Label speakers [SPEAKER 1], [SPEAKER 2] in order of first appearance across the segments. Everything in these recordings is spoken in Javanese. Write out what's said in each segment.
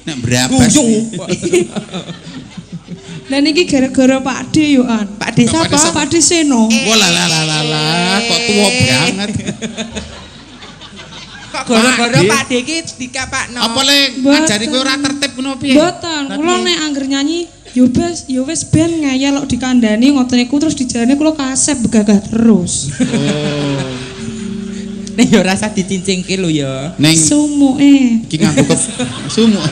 [SPEAKER 1] Nek brabas.
[SPEAKER 2] Guyu.
[SPEAKER 3] Lah niki gara-gara Pak D yo an.
[SPEAKER 2] Pak D sapa?
[SPEAKER 3] Pak D Seno.
[SPEAKER 1] Wah lah lah lah lah, kok tua banget.
[SPEAKER 2] Kok gara-gara Pak D iki dikapakno.
[SPEAKER 1] Apa le ngajari kowe ora tertib ngono piye?
[SPEAKER 3] Mboten, kula nek angger nyanyi yo wis yo wis ben ngeyel kok dikandani ngoten niku terus dijarane kula kasep begagah terus.
[SPEAKER 1] Oh.
[SPEAKER 2] Nek yo rasa dicincingke lho ya.
[SPEAKER 1] Ning
[SPEAKER 3] sumuke.
[SPEAKER 1] Iki nganggo sumuk.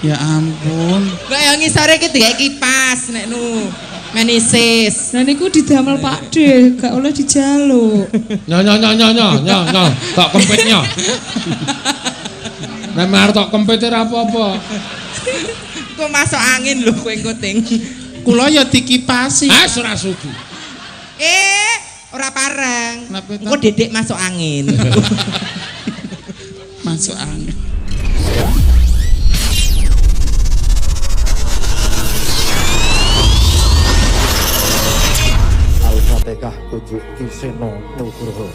[SPEAKER 1] Ya ampun.
[SPEAKER 2] Kok ya ngisore iki digawe kipas nek nu menisis.
[SPEAKER 3] Lah niku didamel Pak D, gak oleh dijaluk.
[SPEAKER 4] Nyo nyo nyo nyo nyo nyo nyo, tok kempitnya. Nek mar tok kempit ora apa-apa.
[SPEAKER 2] Kok masuk angin lho kowe engko ting.
[SPEAKER 1] Kula ya dikipasi.
[SPEAKER 4] Ah ora sudi.
[SPEAKER 2] Ora pareng. Engko dedek masuk angin.
[SPEAKER 1] Masuk angin.
[SPEAKER 5] Al-Fatihah tujuh Ki Seno Nugroho.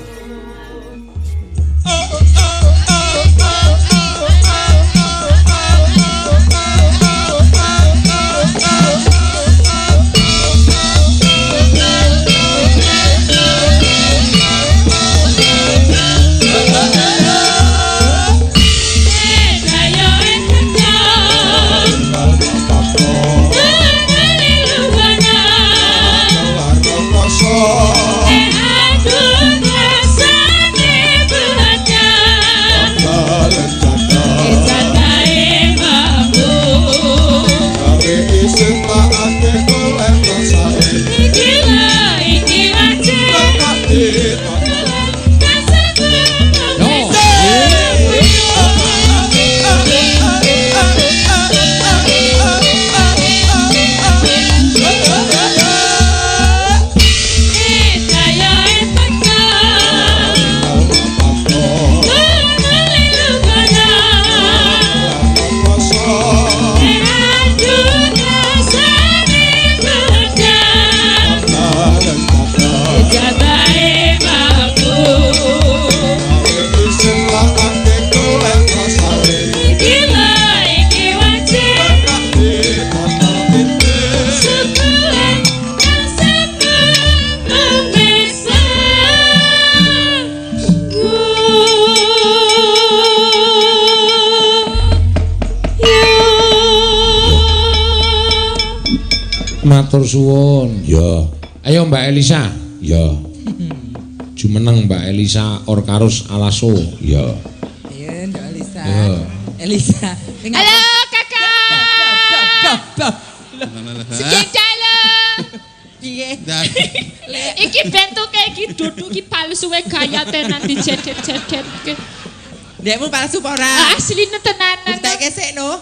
[SPEAKER 4] Matur suwun. Ya. Ayo Mbak Elisa. Ya. Jumeneng Mbak Elisa Orkarus Alaso. Ya.
[SPEAKER 2] Ayo Mbak Elisa.
[SPEAKER 4] Ya.
[SPEAKER 2] Elisa.
[SPEAKER 6] Halo Kakak. Sugeng dalu.
[SPEAKER 2] Piye?
[SPEAKER 6] Iki bentuke iki dudu iki palsuwe gaya tenan dijedet-jedetke.
[SPEAKER 2] Ndekmu palsu apa ora?
[SPEAKER 6] Asline tenanan.
[SPEAKER 2] Buktekke sik no.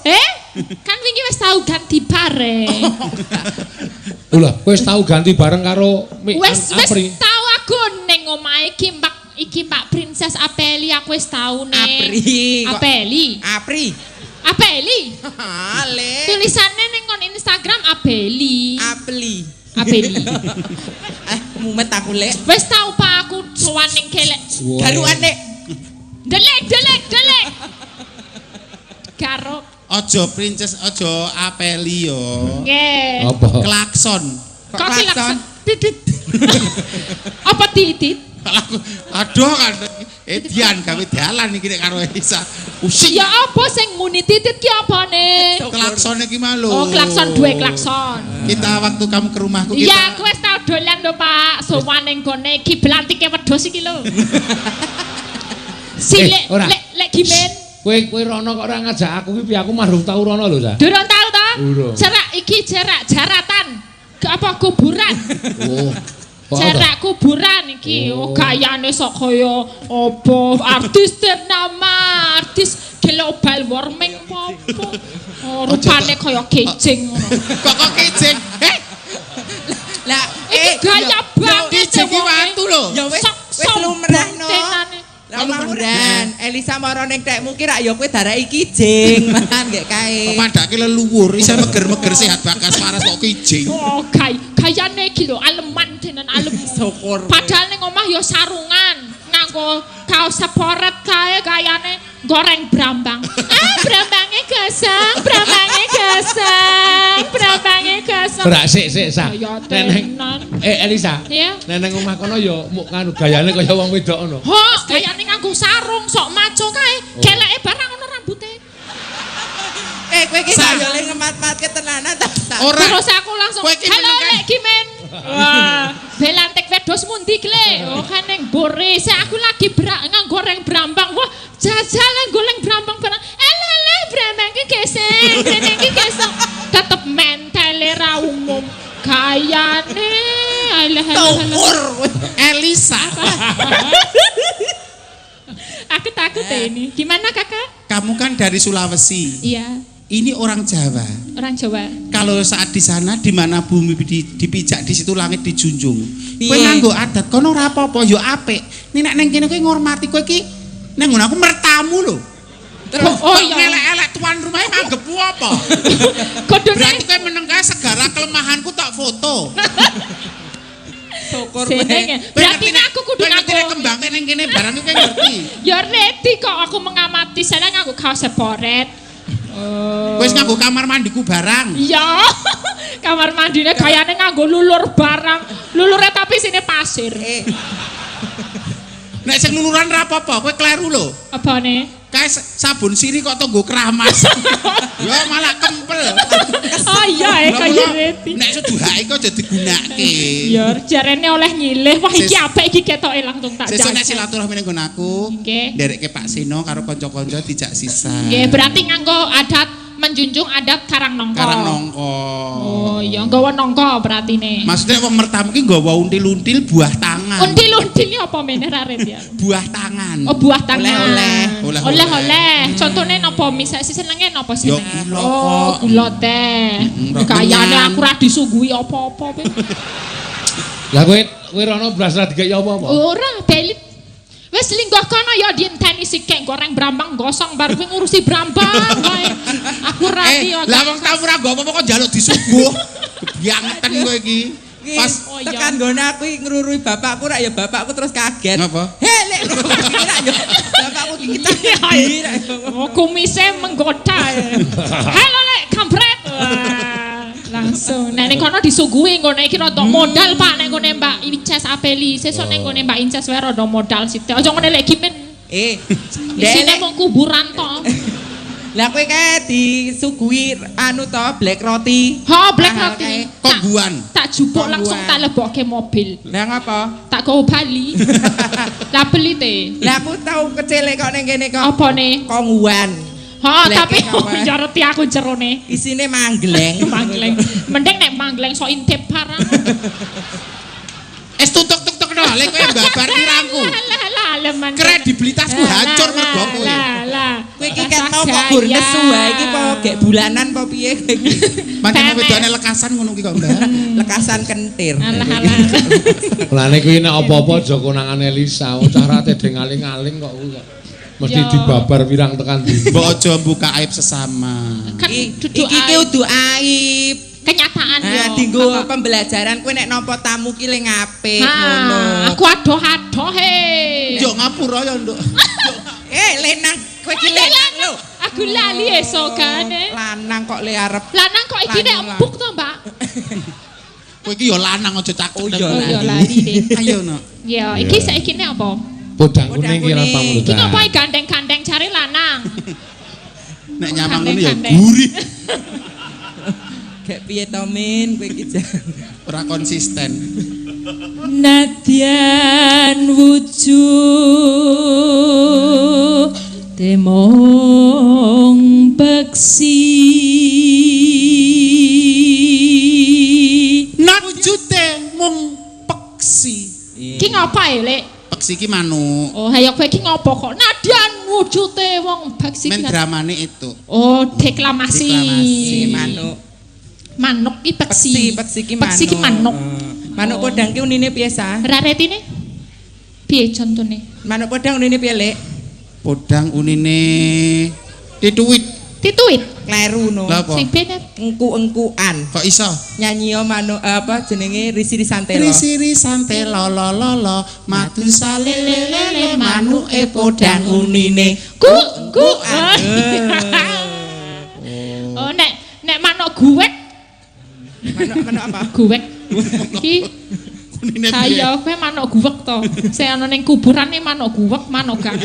[SPEAKER 6] Kan wingi wis tau ganti bareng.
[SPEAKER 4] Lho, kowe wis tau ganti bareng karo
[SPEAKER 6] Wis wis tau aku ning omahe iki Mbak iki Mbak Princess Apeli aku wis tau ning.
[SPEAKER 2] Apri.
[SPEAKER 6] Apeli.
[SPEAKER 2] Apri.
[SPEAKER 6] Apeli.
[SPEAKER 2] Ale.
[SPEAKER 6] Tulisane ning kon Instagram Apeli.
[SPEAKER 2] Apeli.
[SPEAKER 6] Apeli.
[SPEAKER 2] Mumet aku lek.
[SPEAKER 6] Wis tau Pak aku sowan ning kelek.
[SPEAKER 2] Garukan nek.
[SPEAKER 6] Delek delek delek. Garuk.
[SPEAKER 1] Aja Princess, aja Apeli yo.
[SPEAKER 6] Nggih.
[SPEAKER 4] Apa?
[SPEAKER 1] Klakson.
[SPEAKER 6] Kok klakson? Titit. Apa titit?
[SPEAKER 1] Aduh kan edian gawe dalan iki nek karo Elisa. Using.
[SPEAKER 6] Ya apa sing muni titit ki apane?
[SPEAKER 1] Klakson iki mah lho.
[SPEAKER 6] Oh, klakson duwe klakson.
[SPEAKER 1] Kita waktu kamu ke rumahku kita.
[SPEAKER 6] Iya, aku wis tau dolan lho, Pak. Sowan ning gone iki blantike wedhus iki lho. Si lek lek gimen.
[SPEAKER 4] Kowe rono kok ora ngajak aku ki piye aku mah durung tau rono lho, Sa.
[SPEAKER 6] Durung tau ta? Cerak iki cerak jaratan. Apa kuburan?
[SPEAKER 4] Oh.
[SPEAKER 6] Cerak kuburan iki. Oh, gayane sok kaya apa artis ternama, artis global warming apa. Oh, rupane kaya kijing ngono.
[SPEAKER 1] Kok kijing?
[SPEAKER 2] Lah,
[SPEAKER 6] gaya banget
[SPEAKER 1] kijing ki watu lho.
[SPEAKER 2] Ya wis wis lumrah no. Lumrah. Elisa mara ning tekmu ki rak ya kowe daraki kijing, man nggek kae.
[SPEAKER 1] Padake leluhur isih meger-meger sehat bakas waras kok kijing.
[SPEAKER 6] Oh, gayane iki lho aleman tenan alem.
[SPEAKER 2] Syukur.
[SPEAKER 6] Padahal ning omah ya sarungan, nganggo kaos seporet kae gayane goreng brambang. Ah, brambange
[SPEAKER 4] Ora sik sik sa.
[SPEAKER 6] Gaya
[SPEAKER 4] Neneng
[SPEAKER 6] tenan.
[SPEAKER 4] Elisa.
[SPEAKER 6] Iya.
[SPEAKER 4] Neneng omah kono ya muk kanu gayane kaya wong wedok ngono.
[SPEAKER 6] Ho, gayane nganggo sarung sok maco kae. Geleke barang ono rambute.
[SPEAKER 2] Kowe iki
[SPEAKER 1] Sa.
[SPEAKER 2] kaya le ngemat-matke tenanan ta.
[SPEAKER 1] Ora.
[SPEAKER 6] Terus aku langsung,
[SPEAKER 1] Kowe iki
[SPEAKER 6] "Halo
[SPEAKER 1] meneng kan?"
[SPEAKER 6] Lek Gimen." Wah, belantik wedhus mundi ki, Le? Oh, kan ning mburi. Sik aku lagi goreng brambang. Wah, jajal goreng brambang barang. Eleh eleh brambang ki gesek, rene iki gesek. Tetep mentele ra umum. Gayane eleh eleh.
[SPEAKER 2] Tukur.
[SPEAKER 1] Elisa,
[SPEAKER 6] Aku takut deh ini. Gimana Kakak?
[SPEAKER 1] kamu kan dari Sulawesi.
[SPEAKER 6] Iya,
[SPEAKER 1] Ini orang Jawa.
[SPEAKER 6] orang Jawa.
[SPEAKER 1] Kalau saat di sana di mana bumi dipijak di situ langit dijunjung. Kowe
[SPEAKER 2] Piye?
[SPEAKER 1] nganggo adat kono ora apa-apa ya apik. Ning nek nang kene kowe ngormati kowe iki nang ngono aku mertamu lho.
[SPEAKER 6] Terus oh iya.
[SPEAKER 1] Ngelek-elek tuan rumahe nganggepmu apa?
[SPEAKER 6] Kudune
[SPEAKER 1] Berarti kowe meneng kae segala kelemahanku tak foto.
[SPEAKER 2] Syukur kowe.
[SPEAKER 6] jenenge.
[SPEAKER 1] Kowe
[SPEAKER 6] Berarti
[SPEAKER 1] ngerti nek-
[SPEAKER 6] aku kudu
[SPEAKER 1] kowe ngerti nek
[SPEAKER 6] nganggo
[SPEAKER 1] kembang ning kene barang kowe ngerti.
[SPEAKER 6] Ya ready kok aku mengamati saya nganggo kaos seporet. Oh.
[SPEAKER 1] Wis nganggo kamar mandiku barang.
[SPEAKER 6] Iya. Kamar mandine gayane nganggo lulur barang. Lulure tapi sini pasir.
[SPEAKER 1] Nek sing luluran ra apa-apa, kowe kleru lho.
[SPEAKER 6] Apane?
[SPEAKER 1] Kae sabun siri kok tonggo keramas. Ya malah kempel.
[SPEAKER 6] Oh iya,
[SPEAKER 1] Lah,
[SPEAKER 6] kaya
[SPEAKER 1] mula,
[SPEAKER 6] ready.
[SPEAKER 1] Nek seduhake kok aja digunakake.
[SPEAKER 6] Ya jarene oleh nyilih. Wah iki
[SPEAKER 1] Ses-
[SPEAKER 6] apik iki ketoke langsung tak
[SPEAKER 1] Sesuk nek
[SPEAKER 6] jajal.
[SPEAKER 1] silaturahmi ning nggon aku,
[SPEAKER 6] Nggih.
[SPEAKER 1] nderekke Pak Seno karo kanca-kanca dijak sisa.
[SPEAKER 6] Nggih, berarti nganggo adat menjunjung adat Karang Nongko.
[SPEAKER 1] Karang nongko.
[SPEAKER 6] Oh iya, nggawa nongko berarti ne.
[SPEAKER 1] Maksudnya wong mertamu ki nggawa until-until buah tangan.
[SPEAKER 6] Until-until apa meneh raret ya?
[SPEAKER 1] Buah tangan.
[SPEAKER 6] Oh buah tangan.
[SPEAKER 2] Oleh-oleh.
[SPEAKER 1] Oleh-oleh.
[SPEAKER 6] Oleh-oleh. Contohnya napa misal senenge napa
[SPEAKER 1] Ya
[SPEAKER 6] senenge?
[SPEAKER 1] gula
[SPEAKER 6] Oh,
[SPEAKER 1] kok.
[SPEAKER 6] gula teh.
[SPEAKER 1] Mm,
[SPEAKER 6] Kayane
[SPEAKER 1] menyan.
[SPEAKER 6] aku ora disuguhi apa-apa. Pe.
[SPEAKER 4] Lah kowe kowe rono blas ra dikek ya apa-apa?
[SPEAKER 6] Ora, belit. Wis lingguh kono ya dienteni sikek goreng brambang gosong bar kuwi ngurusi brambang wae. Aku ra
[SPEAKER 1] Eh, lah wong tamu ora nggo apa-apa kok njaluk disuguh. Kebiangetan kowe iki. Pas
[SPEAKER 6] Oh, iya.
[SPEAKER 2] Tekan nggone aku iki ngrurui bapakku rak ya bapakku terus kaget.
[SPEAKER 1] Ngapa?
[SPEAKER 2] He lek iki rak ya bapakku iki kita ngendi rak ya.
[SPEAKER 6] Oh, kumise menggoda. Ya. Halo lek kampret. Wah, langsung. Nek ning kono disuguhi ngono iki rada modal Pak nek ngene Mbak Inces Apeli. Sesuk nek ngene Mbak Inces wae rada modal sithik. Aja ngene lek gimen.
[SPEAKER 2] Dek,
[SPEAKER 6] Isine mung kuburan to.
[SPEAKER 2] Lah kowe kae disuguhi anu to black roti.
[SPEAKER 6] Ha, black
[SPEAKER 2] Mahal
[SPEAKER 6] roti.
[SPEAKER 2] kae.
[SPEAKER 1] Kongguan.
[SPEAKER 6] Tak jupuk langsung tak lebokke mobil.
[SPEAKER 2] Lah ngapa?
[SPEAKER 6] Tak gowo bali. Lah beli te.
[SPEAKER 2] Lah aku tau kecele kok ning kene kok.
[SPEAKER 6] Apa ne?
[SPEAKER 2] Kongguan.
[SPEAKER 6] Ha,
[SPEAKER 2] Black
[SPEAKER 6] tapi
[SPEAKER 2] kawan.
[SPEAKER 6] ya reti aku jerone.
[SPEAKER 2] Isine manggleng.
[SPEAKER 6] Manggleng. Mending nek manggleng sok intip parang.
[SPEAKER 1] Es tutuk-tuk no, lek kowe babar pirangku.
[SPEAKER 6] Lah lah lah man.
[SPEAKER 1] Kredibilitasku hancur mergo kowe.
[SPEAKER 6] Lah lah.
[SPEAKER 2] Kowe iki ket mau kok gur nesu wae iki apa gek bulanan apa piye kowe iki?
[SPEAKER 1] Pancen
[SPEAKER 6] Pemes.
[SPEAKER 1] wedokne lekasan ngono ki kok, Mbak.
[SPEAKER 2] Lekasan kentir.
[SPEAKER 6] Alah alah.
[SPEAKER 4] Mulane kuwi nek apa-apa aja konangan Elisa, wong cah ra tedeng ngaling-aling kok kuwi kok. Mesti
[SPEAKER 6] Ya.
[SPEAKER 4] dibabar pirang tekan ndi.
[SPEAKER 1] Mbok aja buka aib sesama.
[SPEAKER 6] Kan
[SPEAKER 2] Iki
[SPEAKER 6] duduk
[SPEAKER 2] iki ki udu aib.
[SPEAKER 6] kenyataan yo.
[SPEAKER 2] Nah, dinggo pembelajaran kowe nek nampa tamu ki le ngapik
[SPEAKER 6] Ha,
[SPEAKER 2] ngono.
[SPEAKER 6] aku adoh-adoh he.
[SPEAKER 1] Yo ngapura ya, Nduk.
[SPEAKER 2] Lenang kowe ki lenang lho.
[SPEAKER 6] Aku lali esok kan. eh.
[SPEAKER 2] Lanang kok le arep.
[SPEAKER 6] Lanang kok iki nek
[SPEAKER 2] Lanang.
[SPEAKER 6] empuk to, Mbak?
[SPEAKER 1] Kowe iki yo lanang aja cakep.
[SPEAKER 2] Oh, iya,
[SPEAKER 6] Oh iya lali deh.
[SPEAKER 1] Ayo, no.
[SPEAKER 6] Ya, iki saiki nek apa?
[SPEAKER 4] Podang kuning ki
[SPEAKER 2] Podang
[SPEAKER 4] ra
[SPEAKER 2] kuning.
[SPEAKER 4] pamrutan.
[SPEAKER 6] Iki ngapain gandeng-gandeng cari lanang?
[SPEAKER 1] Nek nyamang ngono ya
[SPEAKER 6] Gandeng-gandeng.
[SPEAKER 1] gurih,
[SPEAKER 2] Gek piye to Min kowe iki jan.
[SPEAKER 1] ora konsisten.
[SPEAKER 3] Nadyan wujud temong peksi
[SPEAKER 1] Nat wujude mung peksi.
[SPEAKER 6] Iki ngapain, Lek?
[SPEAKER 1] Peksi ki manuk.
[SPEAKER 6] Oh, ayo kowe iki ngopo kok? Nadyan wujute wong baksi.
[SPEAKER 1] Men dramane itu.
[SPEAKER 6] Oh, deklamasi.
[SPEAKER 2] Deklamasi manuk.
[SPEAKER 6] Manuk ki peksi.
[SPEAKER 2] Peksi, peksi ki manuk.
[SPEAKER 6] Peksi ki manuk.
[SPEAKER 2] Heeh. Manuk podang ki unine piye sa?
[SPEAKER 6] Raretine? Piye contone?
[SPEAKER 2] Manuk podang unine piye, Lek?
[SPEAKER 1] Podang unine tituwit.
[SPEAKER 6] Tituit.
[SPEAKER 2] Kleru no.
[SPEAKER 1] Lah apa?
[SPEAKER 6] Sing bener.
[SPEAKER 2] Engku-engkuan.
[SPEAKER 1] Kok iso?
[SPEAKER 2] Nyanyi yo manuk apa jenenge Risi Risantelo.
[SPEAKER 1] Risi sante lo lo lo lo madu salele lele manuke podang
[SPEAKER 2] unine.
[SPEAKER 6] Ku ku.
[SPEAKER 2] Engkuan.
[SPEAKER 6] Oh, nek nek manuk guwek.
[SPEAKER 2] Manuk apa?
[SPEAKER 6] Guwek. Iki
[SPEAKER 1] Kunine piye?
[SPEAKER 6] saya kowe manuk guwek to. Sing ana ning kuburane manuk guwek, manuk gak.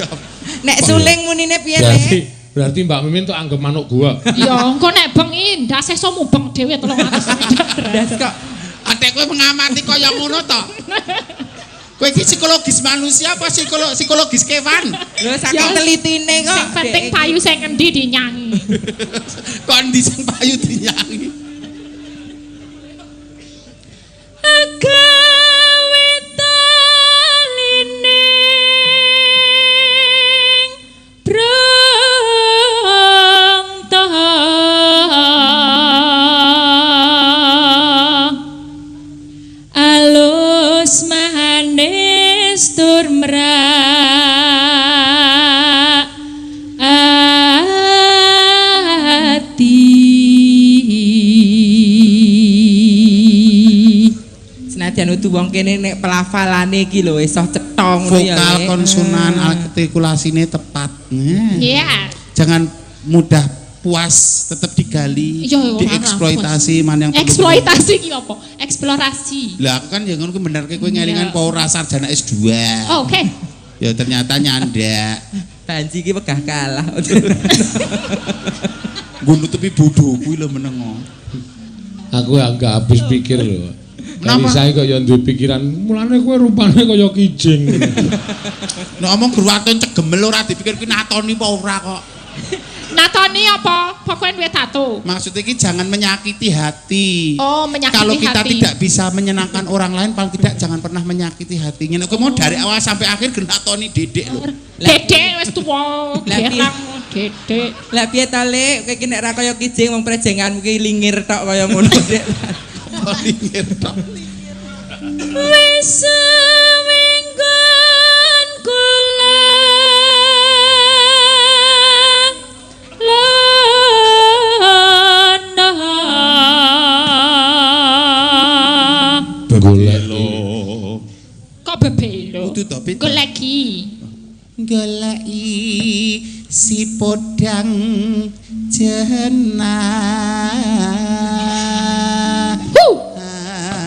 [SPEAKER 2] Nek suling munine piye, Lek?
[SPEAKER 4] Berarti Mbak Mimin tuh anggap manuk gua.
[SPEAKER 6] Ya, engko nek bengi ndase iso mubeng dhewe 300.
[SPEAKER 2] Ndas kok.
[SPEAKER 1] Adek kowe mengamati kaya ngono to. Kowe iki psikologis manusia apa psikologis kewan?
[SPEAKER 2] Lho saking telitine kok.
[SPEAKER 6] Sing penting payu sing endi dinyangi.
[SPEAKER 1] Kok endi sing payu dinyangi?
[SPEAKER 3] Gawe talining brongto alus manis tur mrak ati.
[SPEAKER 2] Senajan udu wong kene nek pelafalane iki lho iso cetha ngono ya.
[SPEAKER 1] Vokal, konsonan, artikulasine tepat.
[SPEAKER 6] Iya.
[SPEAKER 1] Jangan mudah puas, tetap digali, dieksploitasi mana yang perlu.
[SPEAKER 6] Eksploitasi ki apa? Eksplorasi.
[SPEAKER 1] Lah aku kan ya ngono kuwi benerke kowe ngelingan apa ora sarjana S2.
[SPEAKER 6] Oh, oke.
[SPEAKER 1] Ya ternyata nyandak.
[SPEAKER 2] Banji ki wegah kalah.
[SPEAKER 1] Nggo nutupi bodho kuwi lho menengo.
[SPEAKER 4] Aku enggak habis pikir lho.
[SPEAKER 1] Kenapa?
[SPEAKER 4] Elisa kok ya duwe pikiran, mulane kowe rupane kaya kijing.
[SPEAKER 1] Nek omong gruwatun cegemel ora dipikir kuwi natoni apa ora kok.
[SPEAKER 6] Natoni apa? Pokoke duwe tato.
[SPEAKER 1] Maksudnya iki jangan menyakiti hati.
[SPEAKER 6] Oh, menyakiti
[SPEAKER 1] Kalau kita
[SPEAKER 6] hati.
[SPEAKER 1] tidak bisa menyenangkan orang lain, paling tidak jangan pernah menyakiti hatinya. Nek kowe mau dari awal sampai akhir gen natoni dedek lho.
[SPEAKER 6] Dedek wis tuwa, gerang dedek.
[SPEAKER 2] Lah piye ta, Lek? Kowe iki nek ra kaya kijing wong prejenganmu ki lingir tok kaya ngono, Dek.
[SPEAKER 1] Lingir tok.
[SPEAKER 3] Wis winggon kula lono
[SPEAKER 4] Golek.
[SPEAKER 6] Kok bebelo?
[SPEAKER 1] Kudu to, beda.
[SPEAKER 6] Goleki.
[SPEAKER 1] Goleki si podang jenar.
[SPEAKER 6] Huh.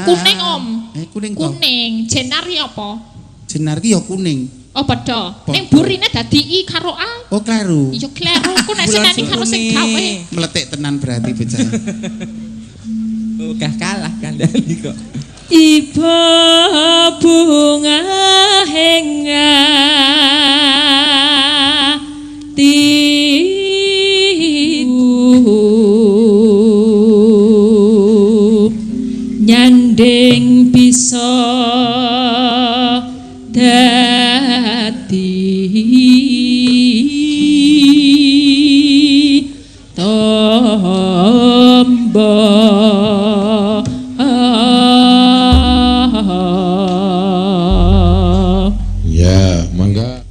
[SPEAKER 6] Kuning, Om.
[SPEAKER 1] Kuning to.
[SPEAKER 6] Kuning. Jenar ki apa?
[SPEAKER 1] Jenar ki ya kuning.
[SPEAKER 6] Oh, padha. Ning burine dadi I karo A.
[SPEAKER 1] Oh, kleru.
[SPEAKER 6] Iya kleru. Ku nek seneni karo sing gawe.
[SPEAKER 1] Meletik tenan berarti bocah.
[SPEAKER 2] Wegah kalah kandhani kok.
[SPEAKER 3] Iba bunga henga tiku nyanding bisa dadi tombo.
[SPEAKER 4] Ya, mangga.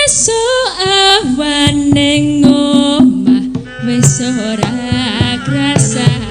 [SPEAKER 3] Esuk awan ning omah wis ora krasan.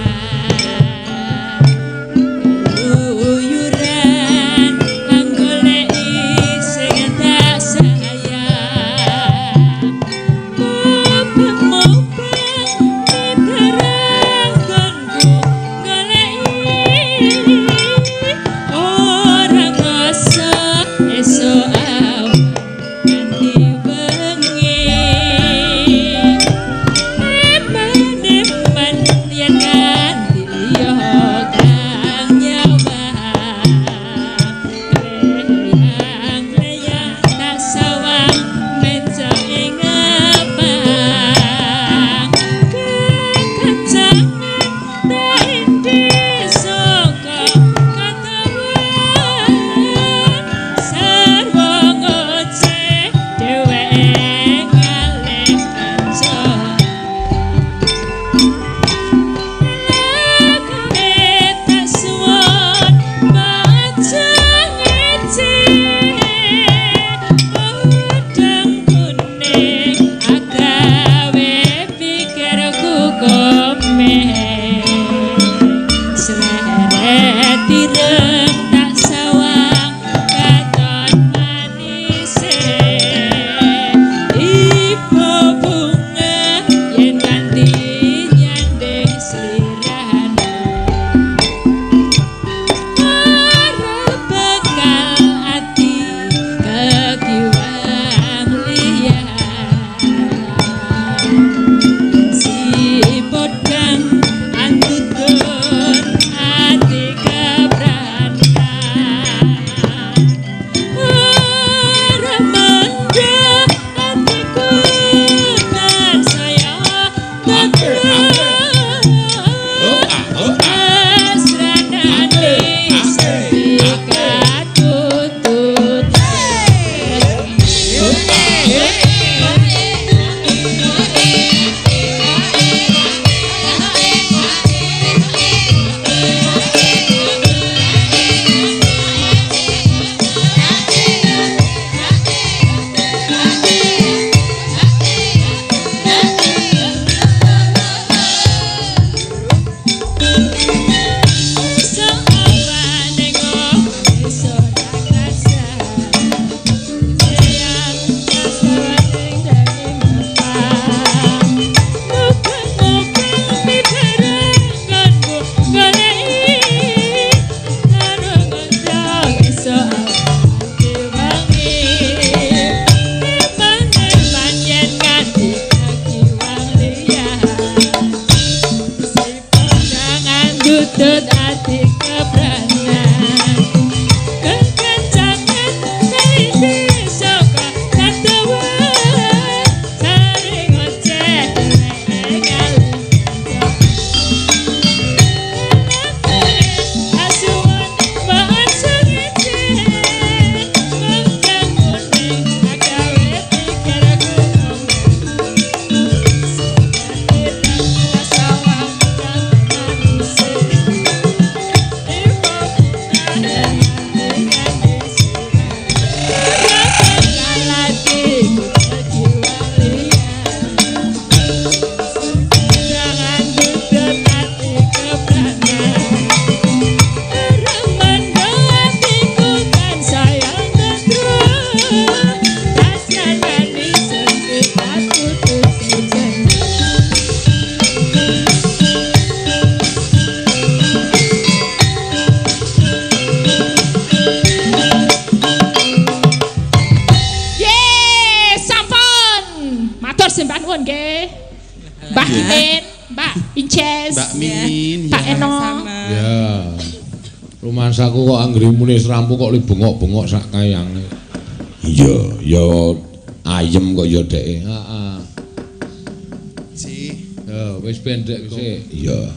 [SPEAKER 6] sembah nuwun nggih. Mbah Mimin, Mbak Inces.
[SPEAKER 1] Mbak Mimin,
[SPEAKER 6] Pak
[SPEAKER 1] ya.
[SPEAKER 6] Eno.
[SPEAKER 2] Sama.
[SPEAKER 4] Ya. Rumangsaku kok anggere muni rampung kok li bengok-bengok sak kayange. Iya, ya ayem kok ya dheke. Heeh.
[SPEAKER 1] Si.
[SPEAKER 4] Ya wis pendek sik. Iya.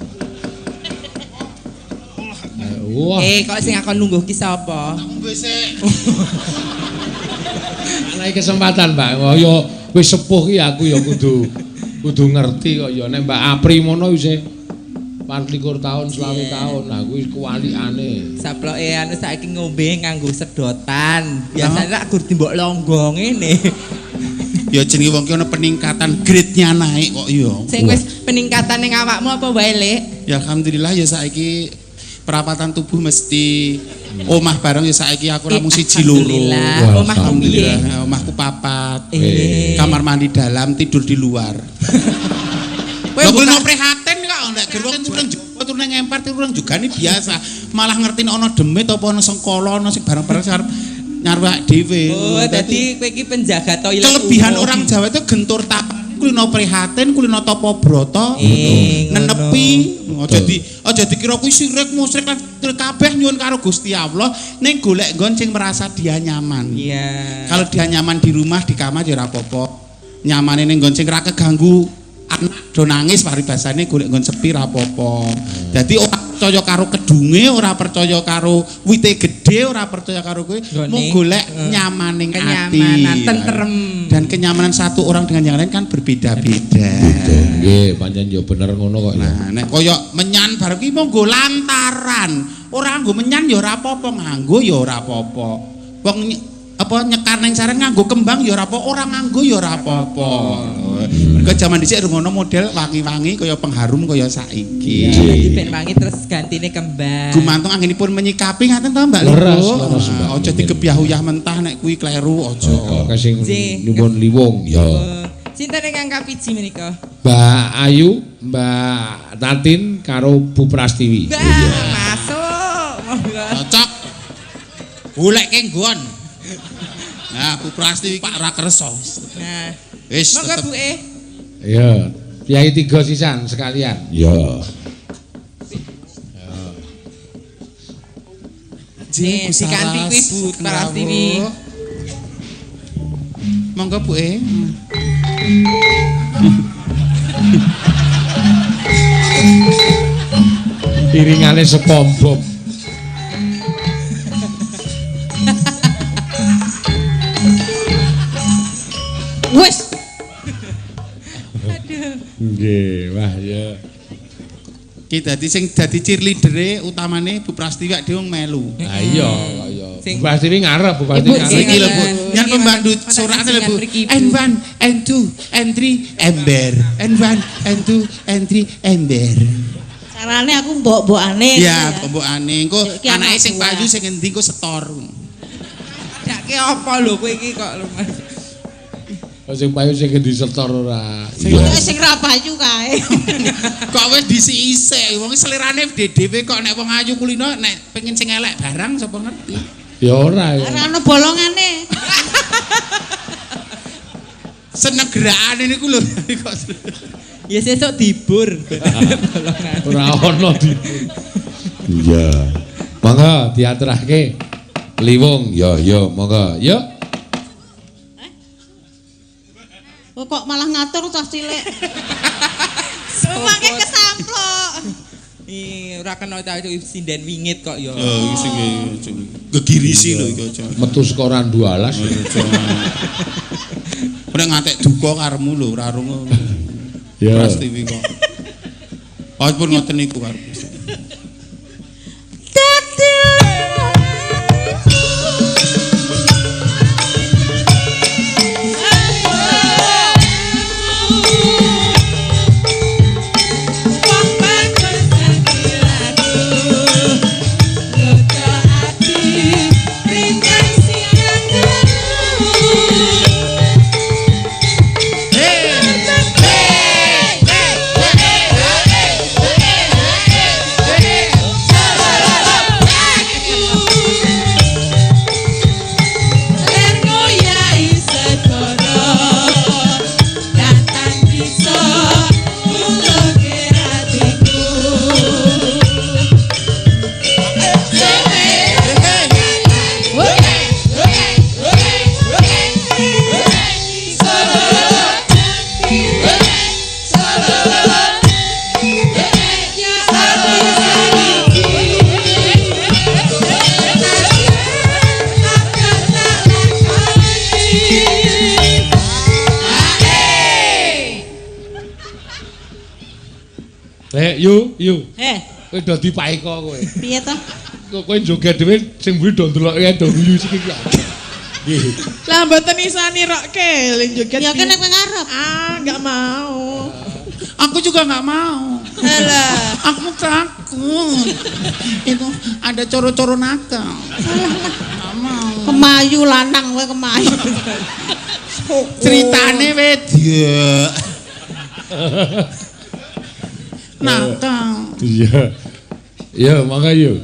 [SPEAKER 4] Wah.
[SPEAKER 2] Eh, kok sing akon lungguh ki sapa?
[SPEAKER 1] Ngombe sik.
[SPEAKER 4] Ana kesempatan, Mbak. Wah, ya wis sepuh ki aku ya kudu kudu ngerti kok ya nek Mbak Apri mono isih 24 tahun, 20 tahun. Nah, kuwi kuwalikane.
[SPEAKER 2] Saploke anu saiki ngombe nganggo sedotan. Biasane rak gur dimbok longgo ngene.
[SPEAKER 1] Ya jenenge wong ki ana peningkatan grade-nya naik kok ya.
[SPEAKER 2] Sing wis peningkatan ning awakmu apa wae, Lek?
[SPEAKER 1] Ya alhamdulillah ya saiki perawatan tubuh mesti omah bareng ya saiki aku ora mung siji loro.
[SPEAKER 2] Alhamdulillah. Omahmu piye?
[SPEAKER 1] Alhamdulillah omahku papat.
[SPEAKER 2] Eh.
[SPEAKER 1] Kamar mandi dalam, tidur di luar.
[SPEAKER 2] Kowe
[SPEAKER 1] Lha kuwi
[SPEAKER 2] buka
[SPEAKER 1] no prihatin kok nek ger wong turu nang jaba turu nang ngempar turu nang jugane biasa. Malah ngerti nek ana demit apa ana sengkala ana sing barang-barang sing arep nyarwak dhewe.
[SPEAKER 2] Oh, dadi kowe iki penjaga toilet.
[SPEAKER 1] Kelebihan
[SPEAKER 2] umum.
[SPEAKER 1] orang Jawa itu gentur tapan, kulino prihatin, kulino tapa brata,
[SPEAKER 2] Eh, ngono.
[SPEAKER 1] nenepi. Aja di aja dikira kuwi sirik musyrik lan kabeh nyuwun karo Gusti Allah ning golek nggon sing merasa dia nyaman.
[SPEAKER 2] Iya.
[SPEAKER 1] Kalau dia nyaman di rumah, di kamar ya ora apa-apa. Nyamane ning nggon sing ora keganggu anak do nangis paribasane golek nggon sepi ora apa-apa. Dadi ora percaya karo kedunge, ora percaya karo wite gedhe, ora percaya karo kowe,
[SPEAKER 2] Nggone.
[SPEAKER 1] mung golek nyamaning ati.
[SPEAKER 2] Kenyamanan, tentrem.
[SPEAKER 1] Dan kenyamanan satu orang dengan yang lain kan berbeda-beda.
[SPEAKER 4] Nggih, pancen ya bener ngono kok ya.
[SPEAKER 1] Nah, nek kaya menyan bareng ki monggo lantaran. Ora nganggo menyan ya ora apa-apa, nganggo ya ora apa-apa. Wong apa nyekar ning sareng nganggo kembang ya ora apa, ora nganggo ya ora apa-apa. Mergo jaman dhisik rungono model wangi-wangi kaya pengharum kaya saiki.
[SPEAKER 2] Iya, dadi ben wangi terus gantine kembang.
[SPEAKER 1] Gumantung anggenipun menyikapi ngaten to Mbak
[SPEAKER 4] Leres,
[SPEAKER 1] Lipo.
[SPEAKER 4] leres, Mbak.
[SPEAKER 1] Aja digebyah-uyah mentah nek kuwi kleru aja.
[SPEAKER 4] Kok sing
[SPEAKER 2] Nggih.
[SPEAKER 4] nyuwun liwung ya.
[SPEAKER 2] Oh, Sinten ingkang kapiji menika?
[SPEAKER 4] Mbak Ayu, Mbak Tatin karo Bu Prastiwi.
[SPEAKER 2] Mbak, masuk. Monggo.
[SPEAKER 1] Cocok. Goleke nggon. Nah, Bu Prastiwi Pak ra kersa.
[SPEAKER 2] Nah,
[SPEAKER 1] Wis
[SPEAKER 2] monggo
[SPEAKER 1] tetep
[SPEAKER 2] Bu E.
[SPEAKER 4] Iya, Kiai tiga sisan sekalian. Iya.
[SPEAKER 1] Jing,
[SPEAKER 2] Nih, diganti kuwi Bu Prastiwi.
[SPEAKER 1] Monggo Bu E.
[SPEAKER 4] Iringane SpongeBob.
[SPEAKER 3] Wis.
[SPEAKER 4] Nggih, wah ya.
[SPEAKER 1] Ki dadi sing dadi cheerleadere utamane Bu Prastiwi awake dhewe wong melu.
[SPEAKER 4] Ha iya, kok iya.
[SPEAKER 2] Sing-
[SPEAKER 4] Bu Prastiwi ngarep, Bu Prastiwi
[SPEAKER 2] Ibu
[SPEAKER 4] ngarep.
[SPEAKER 2] sing-
[SPEAKER 1] Iki lho Bu,
[SPEAKER 2] Iki
[SPEAKER 1] nyan pembantu
[SPEAKER 2] wonten
[SPEAKER 1] surate lho Bu.
[SPEAKER 2] panjenengan mriki, Bu.
[SPEAKER 1] N1, N2, N3, ember. N1, N2, N3, ember.
[SPEAKER 7] Carane aku mbok-mbokane.
[SPEAKER 1] Ya, mbokane engko
[SPEAKER 7] Iki anak
[SPEAKER 1] anake sing
[SPEAKER 7] buah.
[SPEAKER 1] payu sing endi engko setor.
[SPEAKER 2] Dake apa lho kowe iki kok lho Mas.
[SPEAKER 4] Oh, sing payu sing endi setor ora.
[SPEAKER 7] Pokoke sing ra payu kae.
[SPEAKER 1] Kok wis disik-isik, wong selerane dhewe kok nek wong ayu kulino nek pengen sing elek barang sapa ngerti.
[SPEAKER 4] Ya ora ya.
[SPEAKER 7] Ora ono bolongane.
[SPEAKER 1] Seneng gerakane niku lho kok.
[SPEAKER 2] Ya sesuk dibur. Bolongan.
[SPEAKER 4] Ora ono di. Iya. Monggo diaturake. Liwung, ya ya monggo. Yuk.
[SPEAKER 7] Oh, kok malah ngatur cah cilik. Mangke kesamplok.
[SPEAKER 2] Ih, ora kena cah itu sinden wingit kok ya.
[SPEAKER 1] Ya iki sing gegirisi lho iki aja.
[SPEAKER 4] Metu saka randu alas.
[SPEAKER 1] Nek ngatek duka karemu lho ora rungu.
[SPEAKER 4] Ya.
[SPEAKER 1] Prastiwi kok. Oh pun ngoten niku karo.
[SPEAKER 2] Hey!
[SPEAKER 4] Yu, yu.
[SPEAKER 7] Eh,
[SPEAKER 4] Kowe dadi paeka kowe.
[SPEAKER 7] Piye to?
[SPEAKER 4] Kowe joget dhewe sing mburi do ndelokke do guyu sik iki. Nggih.
[SPEAKER 8] Lah mboten iso nirokke lho joget.
[SPEAKER 7] Ya kan nek ngarep.
[SPEAKER 8] Ah, enggak mau.
[SPEAKER 1] Aku juga enggak mau.
[SPEAKER 8] Alah,
[SPEAKER 1] aku takut. Itu ada coro-coro nakal. Enggak mau.
[SPEAKER 7] Kemayu lanang kowe kemayu.
[SPEAKER 1] Ceritane wedok. Nakal.
[SPEAKER 4] Iya. Iya, mangga yuk.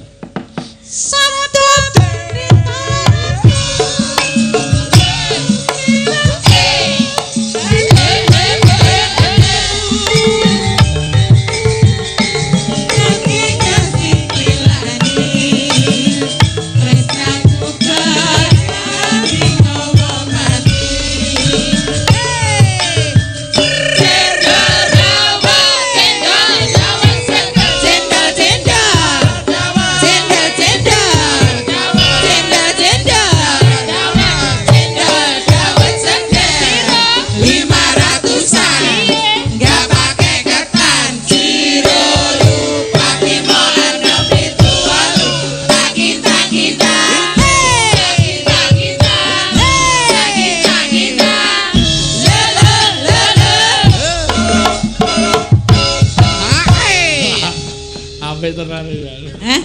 [SPEAKER 4] Apik tenan ya.
[SPEAKER 7] Heh?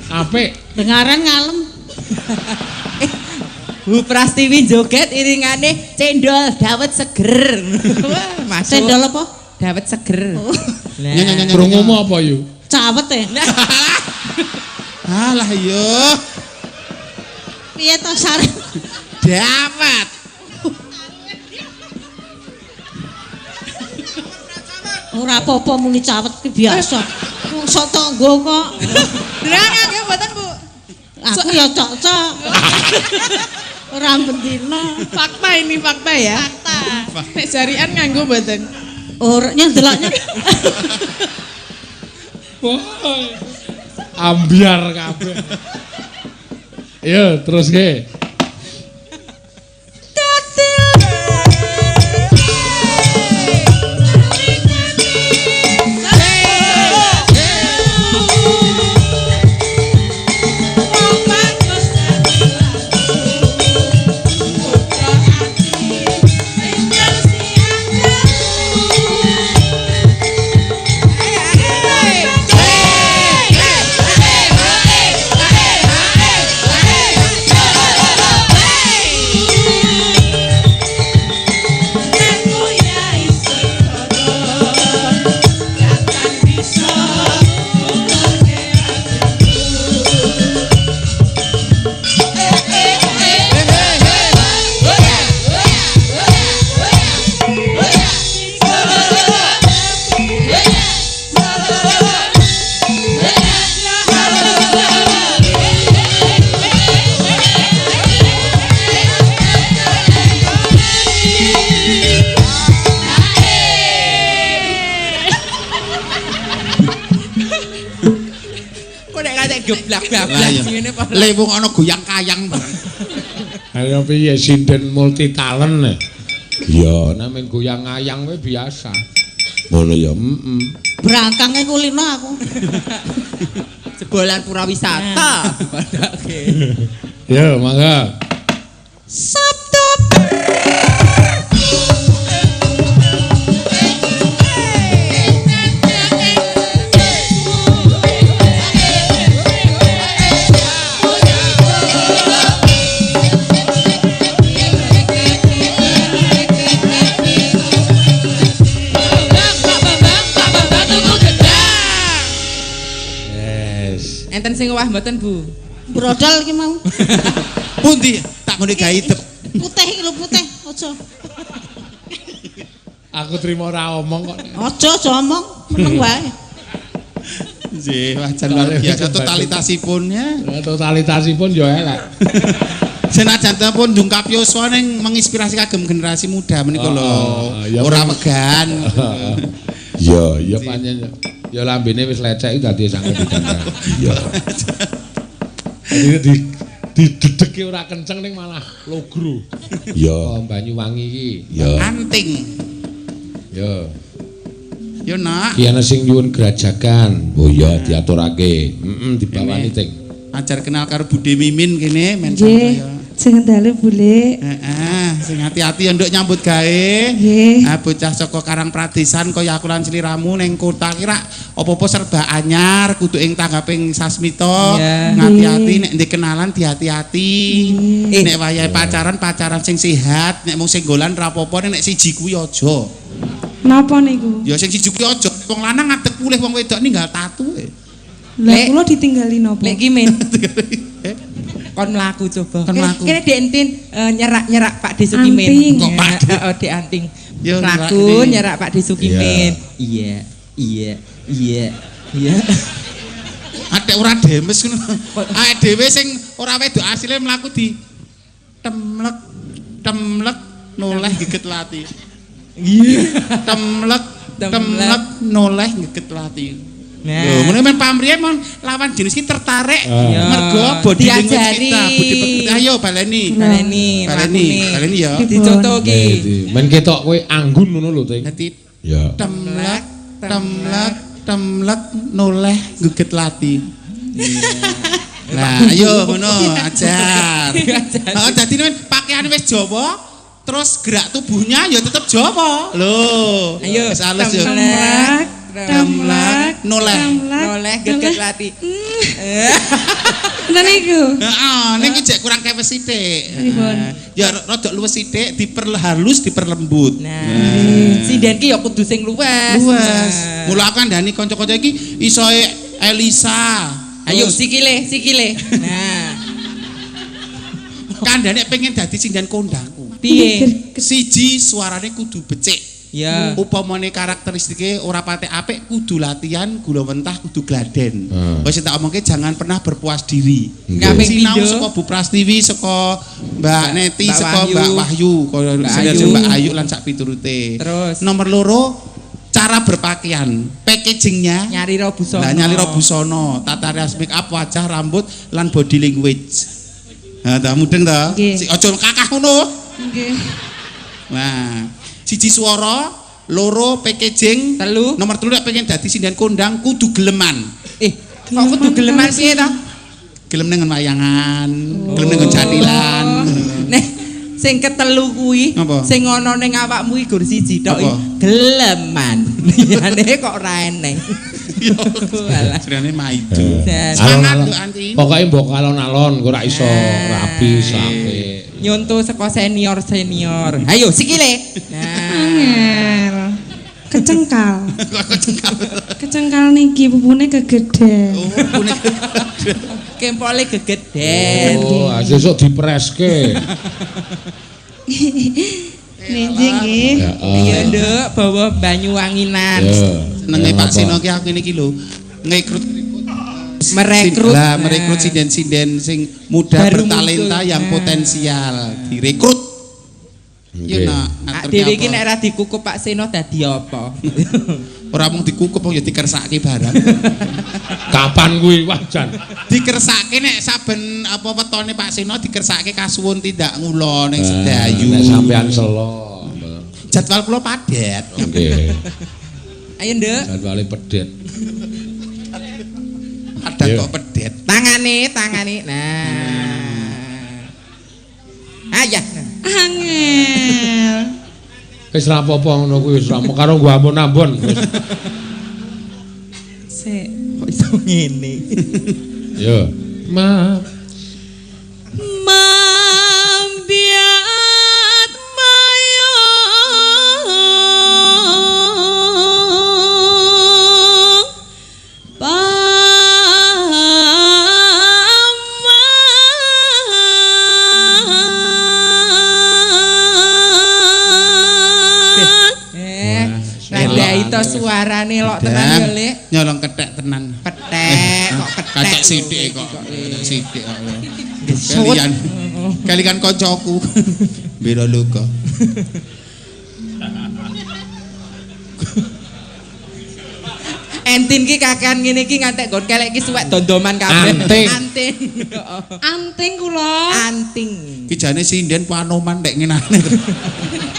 [SPEAKER 4] Apik.
[SPEAKER 7] Dengaran ngalem.
[SPEAKER 2] Bu Prastiwi joget iringane cendol dawet seger. Wah, masuk.
[SPEAKER 7] Cendol apa?
[SPEAKER 2] Dawet seger.
[SPEAKER 7] Oh.
[SPEAKER 2] Lah.
[SPEAKER 4] Krungumu apa yu?
[SPEAKER 7] Cawet e.
[SPEAKER 1] Alah yo.
[SPEAKER 7] Piye to sar?
[SPEAKER 1] Dawet.
[SPEAKER 7] Ora apa-apa muni cawet ki biasa. Wong sok tangga kok.
[SPEAKER 8] Derang nggih mboten, Bu.
[SPEAKER 7] Aku ya cocok. Ora bendina.
[SPEAKER 8] Fakta ini fakta ya. Fakta. Nek jarian nganggo mboten?
[SPEAKER 7] Ora ndeloknya.
[SPEAKER 4] Ambiar kabeh. Yo, terus ge.
[SPEAKER 1] Lah wong ana goyang kayang bareng.
[SPEAKER 4] Ayo piye sinden multi talent. Iya, nek men goyang kayang kuwi biasa. Ngono ya, heeh.
[SPEAKER 7] Brangkange kulino aku.
[SPEAKER 2] Jebolan purawisata. Padake.
[SPEAKER 4] Ya, mangga.
[SPEAKER 7] Sabda
[SPEAKER 2] Enten sing owah mboten, Bu?
[SPEAKER 7] Brodol iki mau.
[SPEAKER 1] Pundi? Tak ngene gawe idep.
[SPEAKER 7] Putih iki lho putih, aja.
[SPEAKER 4] Aku trimo ora omong kok.
[SPEAKER 7] Aja aja omong, meneng wae.
[SPEAKER 1] Nggih, wajar luar biasa totalitasipun ya.
[SPEAKER 4] Totalitasipun ya elek.
[SPEAKER 1] Senajan pun dungkap yuswa ning menginspirasi kagem generasi muda menika lho. Ora wegan.
[SPEAKER 4] Iya, iya pancen. Ya lambene wis lecek iki dadi sanget ditandang. Iya. Dadi didedeke ora kenceng ning malah logro. Iya. Oh, Banyuwangi iki. Iya.
[SPEAKER 1] Anting.
[SPEAKER 4] Ya.
[SPEAKER 1] Yo nak.
[SPEAKER 4] Ki ana sing nyuwun grajagan. Oh iya diaturake. Heeh, dibawani ting.
[SPEAKER 1] Ajar kenal karo Bude Mimin kene men sampaya.
[SPEAKER 3] Sing dalu Bulik.
[SPEAKER 1] Heeh, sing hati-hati ya nduk nyambut gawe.
[SPEAKER 3] Nggih.
[SPEAKER 1] Ah bocah saka Karang Pradesan kaya aku lan sliramu ning kota ki rak apa-apa serba anyar, kudu ing tanggaping sasmita. Ngati-ati nek ndek kenalan dihati-hati. Nek wayahe pacaran, pacaran sing sehat, nek mung senggolan ra apa-apa, nek siji kuwi aja.
[SPEAKER 3] Napa niku?
[SPEAKER 1] Ya sing siji kuwi aja. Wong lanang ngadeg pulih, wong wedok ninggal tatu.
[SPEAKER 3] Lah kula ditinggali napa?
[SPEAKER 2] Lek ki men. Kon mlaku coba. Kene Dek Entin nyerak-nyerak Pak De Sukimin.
[SPEAKER 1] Kok Pak De?
[SPEAKER 2] Heeh, Dek Anting. Mlaku nyerak Pak De Sukimin. Iya, iya, iya, iya.
[SPEAKER 1] Adek ora demes ngono. Awake dhewe sing ora wedok asile mlaku di temlek temlek noleh geget lati. Iya. Temlek temlek noleh geget lati. Lho, ngono men pamriye mon lawan jenis iki tertarik mergo body language kita, budi pekerti. Ayo baleni.
[SPEAKER 2] Baleni,
[SPEAKER 1] baleni, baleni ya.
[SPEAKER 2] Dicontoh iki.
[SPEAKER 4] Men ketok kowe anggun ngono lho, Ting.
[SPEAKER 1] Dadi
[SPEAKER 4] ya.
[SPEAKER 1] Temlek, temlek, temlek noleh geget lati. Nah, ayo ngono ajar. Heeh, dadi men pakaian wis Jawa, terus gerak tubuhnya ya tetep Jawa. Lho,
[SPEAKER 2] ayo
[SPEAKER 1] wis alus ya.
[SPEAKER 3] Temlek, temlek,
[SPEAKER 1] noleh,
[SPEAKER 2] noleh geget lati.
[SPEAKER 3] Ngono niku.
[SPEAKER 1] Heeh, niki jek kurang kewes sithik. Ya rada luwes sithik, diperhalus, diperlembut.
[SPEAKER 2] Nah, sinden ki ya kudu sing luwes.
[SPEAKER 1] Luwes. Mula aku kandhani kanca-kanca iki isoe Elisa.
[SPEAKER 2] Ayo sikile, sikile. Nah.
[SPEAKER 1] Kandhane pengen dadi sinden kondangku.
[SPEAKER 2] Piye?
[SPEAKER 1] Siji suarane kudu becik.
[SPEAKER 2] Ya.
[SPEAKER 1] Upamane karakteristike ora patek apik kudu latihan gula mentah kudu gladen. Wis tak omongke jangan pernah berpuas diri.
[SPEAKER 2] Kaping
[SPEAKER 1] sinau saka Bu Prastiwi, saka Mbak Neti, saka Mbak Wahyu, kaya Mbak Ayu lan sak piturute.
[SPEAKER 2] Terus
[SPEAKER 1] nomor loro cara berpakaian, packagingnya
[SPEAKER 2] nyalira busana.
[SPEAKER 1] Lah nyalira busana, tata rias make up, wajah, rambut lan body language. Ha ta mudeng ta? Aja kakah ngono.
[SPEAKER 3] Nggih.
[SPEAKER 1] Nah, siji suara, loro packaging,
[SPEAKER 2] telu.
[SPEAKER 1] Nomor telu nek pengen dadi sinden kondang kudu geleman.
[SPEAKER 2] Kok kudu geleman piye ta?
[SPEAKER 1] Gelem ning wayangan, gelem ning jathilan.
[SPEAKER 2] Nek sing ketelu kuwi, sing ana ning awakmu iki gur siji tok, geleman. Liyane kok ora eneng.
[SPEAKER 1] Yo, jenenge maido. Semangat lho Anti.
[SPEAKER 4] Pokoke mbok alon-alon ora iso rapi sampe.
[SPEAKER 2] Nyonto saka senior-senior. Ayo sikile.
[SPEAKER 3] Nah. Kecengkal.
[SPEAKER 1] Kecengkal.
[SPEAKER 3] Kecengkal niki pupune gegeden.
[SPEAKER 1] Oh, pupune gegeden.
[SPEAKER 2] Kempole gegeden.
[SPEAKER 4] Oh, sesuk dipreske.
[SPEAKER 3] Nenjing nggih.
[SPEAKER 2] Iya, Nduk, bawa Banyuwanginan.
[SPEAKER 1] Senenge Pak Seno ki aku niki lho ngekrut
[SPEAKER 2] merekrut
[SPEAKER 1] lah, merekrut sinden-sinden sing muda baru bertalenta muncul. Yang potensial direkrut. Iya nak,
[SPEAKER 2] dhewe iki nek ora dikukup Pak Seno dadi apa?
[SPEAKER 1] Ora mung dikukup ya dikersake barang.
[SPEAKER 4] Kapan kuwi wajan?
[SPEAKER 1] Dikersake nek saben apa wetone Pak Seno dikersake kasuwun tindak ngula ning Sedayu.
[SPEAKER 4] Nek sampean selo.
[SPEAKER 1] Jadwal kula padet.
[SPEAKER 4] Nggih.
[SPEAKER 2] Ayo Nduk.
[SPEAKER 4] Jadwale pedet.
[SPEAKER 1] Padat kok pedet.
[SPEAKER 2] Tangane, tangane. Nah. Ayah.
[SPEAKER 3] Angel.
[SPEAKER 4] Wis ra apa-apa ngono kuwi wis ra karo nggo ambon-ambon.
[SPEAKER 3] Sik,
[SPEAKER 2] kok iso ngene.
[SPEAKER 4] Yo. Ma
[SPEAKER 3] Mambiat mayo
[SPEAKER 2] Suarane lok tenan ya, Lek.
[SPEAKER 1] Nyolong kethek tenan.
[SPEAKER 2] Kethek kok kethek.
[SPEAKER 1] Kacek sithik kok. Kacek sithik kok. Kalian. Kalikan koncoku. Bela luka.
[SPEAKER 2] Entin ki kakean ngene iki ngantek nggon kelek iki suwek dondoman kabeh.
[SPEAKER 4] Anting.
[SPEAKER 2] Anting.
[SPEAKER 3] Anting kula.
[SPEAKER 2] Anting.
[SPEAKER 1] Ki jane sinden panoman nek ngenane.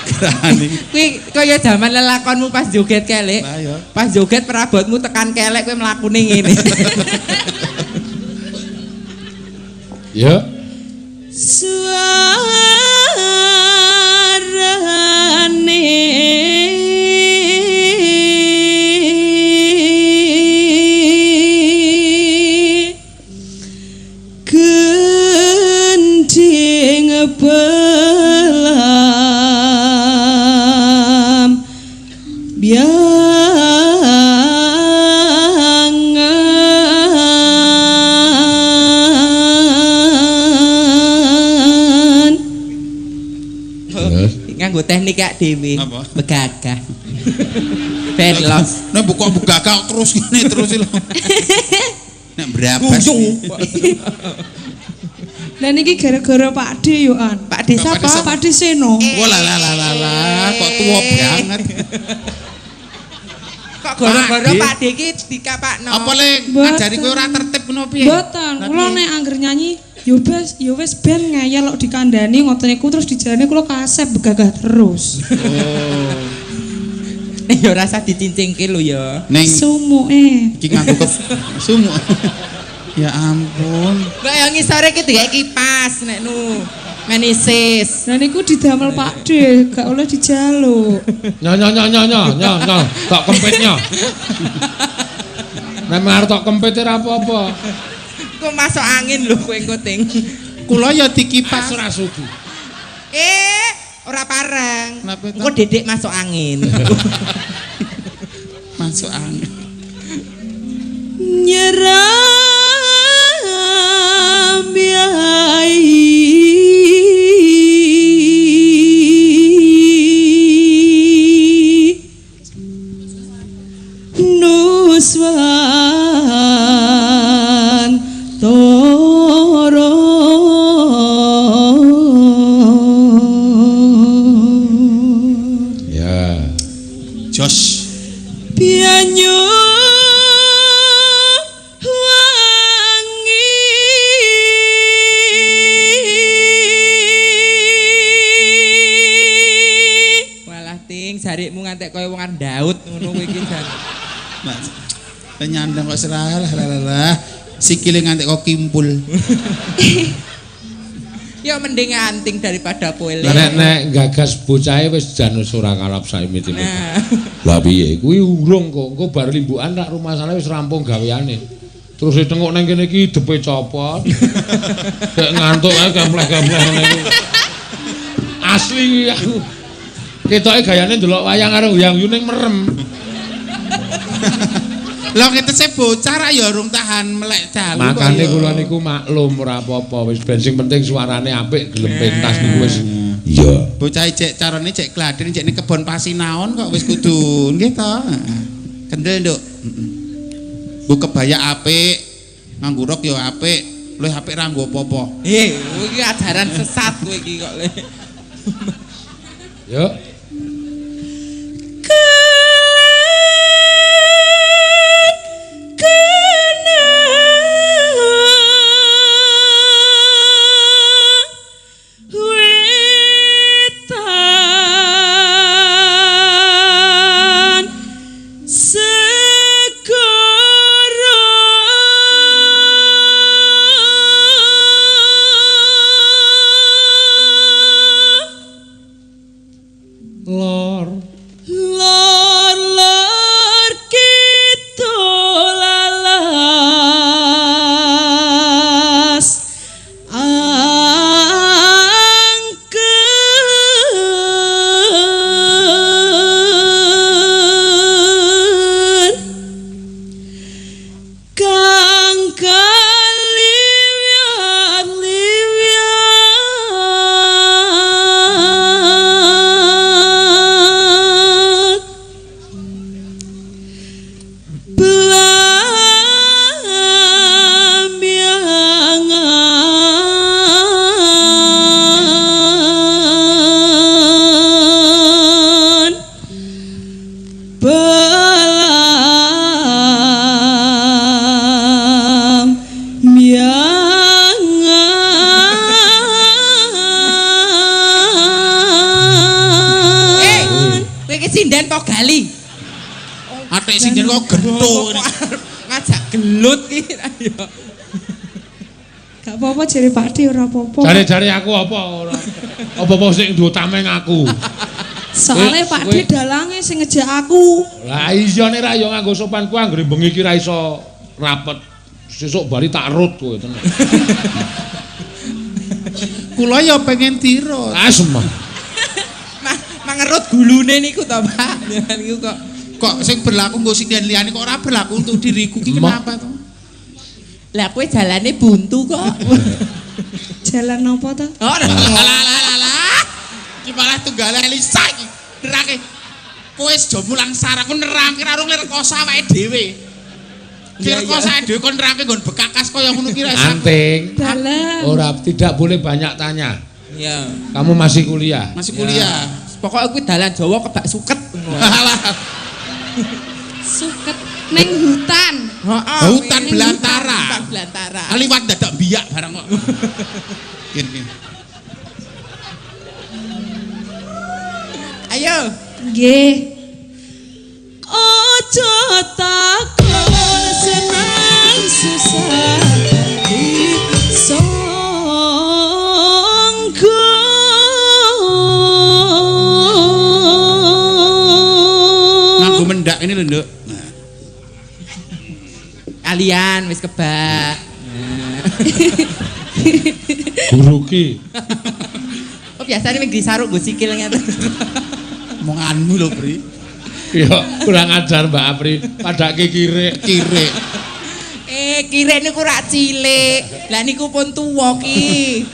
[SPEAKER 1] Gerane.
[SPEAKER 2] Kuwi kaya jaman lelakonmu pas joget kelek.
[SPEAKER 1] Lah ya.
[SPEAKER 2] Pas joget perabotmu tekan kelek kowe mlakune ngene.
[SPEAKER 4] Ya.
[SPEAKER 3] Suarane gending belam biangan.
[SPEAKER 4] Terus
[SPEAKER 2] Nganggo teknik kak dhewe.
[SPEAKER 1] Apa?
[SPEAKER 2] Begagah. Ben los.
[SPEAKER 1] Nek buka bugagah terus ngene terus lho. Nek berabas.
[SPEAKER 3] Lah niki gara-gara Pak D yo an.
[SPEAKER 2] Pak D
[SPEAKER 1] Pak D
[SPEAKER 2] sapa?
[SPEAKER 1] sapa?
[SPEAKER 3] Pak D Seno.
[SPEAKER 1] Wah lah lah lah lah lah, kok tua banget.
[SPEAKER 2] Kok gara-gara
[SPEAKER 1] Pak D.
[SPEAKER 2] Pak D iki dikapakno.
[SPEAKER 1] Apa le
[SPEAKER 3] Mboten.
[SPEAKER 1] ngajari kowe ora tertib ngono piye?
[SPEAKER 3] Mboten, kula nek angger nyanyi yo wis yo wis ben ngeyel kok dikandani ngoten niku terus dijarane kula kasep begagah terus.
[SPEAKER 1] Oh.
[SPEAKER 2] Nek ya ora usah dicincingke lho ya.
[SPEAKER 1] Ning
[SPEAKER 3] Sumuke.
[SPEAKER 1] iki nganggo ke sumuk. Ya ampun.
[SPEAKER 2] Mbak yang ngisore iki dikek kipas nek nu menisis.
[SPEAKER 3] Lah niku didamel Pak D, gak oleh dijaluk.
[SPEAKER 4] Nyo nyo nyo nyo nyo nyo nyo tok kempitnya. Nek arep tok kempit ora apa-apa.
[SPEAKER 2] Kok masuk angin lho kowe engko ting.
[SPEAKER 1] Kula ya dikipas.
[SPEAKER 4] Ora sudi.
[SPEAKER 2] Eh, ora pareng.
[SPEAKER 1] Kenapa to?
[SPEAKER 2] Engko dedek masuk angin.
[SPEAKER 1] Masuk angin.
[SPEAKER 3] Nyeram yai Nuswan Toro.
[SPEAKER 4] Ya.
[SPEAKER 1] Jos.
[SPEAKER 3] Banyu wangi
[SPEAKER 2] Walah ting, jarikmu ngantek kaya wong arep ndaut ngono kowe iki jan.
[SPEAKER 1] Mas. Nyandang kok serah lah lah lah. Sikile ngantek kok kimpul.
[SPEAKER 2] Ya mending anting daripada kowe le.
[SPEAKER 4] Lah nek nek gagas bocahe wis jan wis ora kalap saimit-imit.
[SPEAKER 2] Nah.
[SPEAKER 4] Lah piye kuwi urung kok engko bar limbukan rak rumasane wis rampung gaweane. Terus ditengok nang kene iki idepe copot. Kayak ngantuk ae gampleh-gampleh ngene iki. Asli kuwi aku. Ketoke gayane ndelok wayang karo guyang-guyu ning merem.
[SPEAKER 1] Lah ketese bocah rak ya urung tahan melek dalu. kok
[SPEAKER 4] Makane
[SPEAKER 1] ya.
[SPEAKER 4] kula niku maklum ora apa-apa wis ben sing penting suarane apik gelem pentas niku wis. Iya.
[SPEAKER 1] Bocah cek carane cek gladen cek ning kebon pasinaon kok wis kudu nggih to. Heeh. Kendel, Nduk. Heeh. Nggo kebaya apik, nganggo rok ya apik, luwih apik ra nggo apa-apa.
[SPEAKER 2] Eh, kowe iki ajaran sesat kowe iki kok le.
[SPEAKER 4] Yuk.
[SPEAKER 3] Wetan segara Belam miangan.
[SPEAKER 2] Eh, kowe iki sinden po gali?
[SPEAKER 1] Atik sinden kok gentho.
[SPEAKER 2] Ngajak gelut ki. Ayo.
[SPEAKER 3] Gak apa-apa jare Pak D ora apa-apa.
[SPEAKER 4] Jare-jare aku apa ora. Apa-apa sing duwe tameng aku.
[SPEAKER 3] Soale Pak D dalange sing ngejak aku.
[SPEAKER 4] Lah iya nek ra yo nganggo sopan ku anggere bengi iki ra iso rapet. Sesuk bari tak rut kowe tenan.
[SPEAKER 1] Kula ya pengen tirut.
[SPEAKER 4] Ah semah.
[SPEAKER 2] Mangerut gulune niku to, Pak. Niku kok
[SPEAKER 1] kok sing berlaku nggo sinden liyane kok ora berlaku untuk diriku ki kenapa to?
[SPEAKER 2] Lah kowe jalane buntu kok.
[SPEAKER 3] Jalan apa to?
[SPEAKER 2] Oh,
[SPEAKER 1] lah lah lah. Iki malah tunggale Elisa iki. Nerangke. Kowe aja mulang sarang ku nerangke karo ngrekoso awake dhewe. Ngrekoso awake dhewe kon nerangke nggon bekakas kaya ngono ki ra iso.
[SPEAKER 4] Anting.
[SPEAKER 3] Dalam.
[SPEAKER 4] Ora, tidak boleh banyak tanya.
[SPEAKER 2] Iya.
[SPEAKER 4] Kamu masih kuliah.
[SPEAKER 1] Masih kuliah.
[SPEAKER 2] Pokoke kuwi dalan Jawa kebak suket.
[SPEAKER 1] Alah.
[SPEAKER 3] Suket ning hutan.
[SPEAKER 2] Heeh.
[SPEAKER 1] Hutan belantara.
[SPEAKER 2] Hutan belantara.
[SPEAKER 1] Liwat dadak biak barang kok. Kene.
[SPEAKER 2] Ayo.
[SPEAKER 3] Nggih. Aja takon seneng susah dadi sangga.
[SPEAKER 1] Nganggo mendak ini lho, Nduk. Nah.
[SPEAKER 2] Kalian wis kebak.
[SPEAKER 4] Guru ki.
[SPEAKER 2] Oh biasane ming disaruk nggo sikil ngeten.
[SPEAKER 1] Omonganmu lho, Bri.
[SPEAKER 4] Iya, kurang ajar Mbak Apri, padake kirik.
[SPEAKER 1] Kirik.
[SPEAKER 2] Eh, kirik niku rak cilik. Lah niku pun tuwa ki.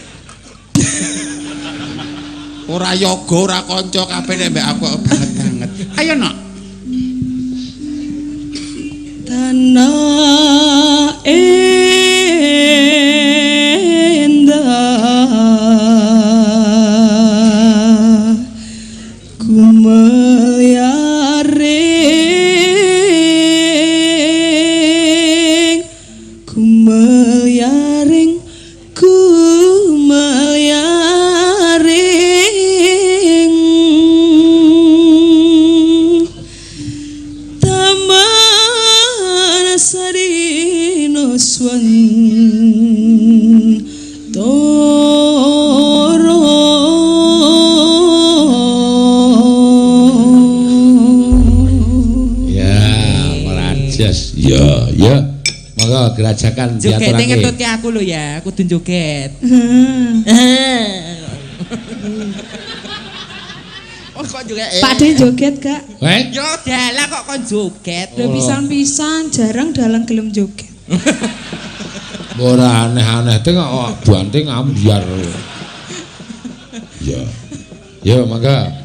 [SPEAKER 1] Ora yoga, ora kanca kabeh nek mbek aku banget-banget. Ayo, Nok.
[SPEAKER 3] Tanah endah kumelyaring kumelyaring kumelyaring taman sarino swantoro.
[SPEAKER 4] Ya, merajas. Ya, ya. Monggo gerajakan
[SPEAKER 2] Jogete
[SPEAKER 4] diaturake.
[SPEAKER 2] ngetutke aku lho ya, kudu joget. Oh kok joget.
[SPEAKER 3] Pak D joget gak?
[SPEAKER 4] Heh?
[SPEAKER 2] Yo dalah kok kon joget.
[SPEAKER 3] Lho pisan-pisan jarang dalang gelem joget.
[SPEAKER 4] Ora aneh-aneh teng kok banting ambyar. Ya. Ya, mangga.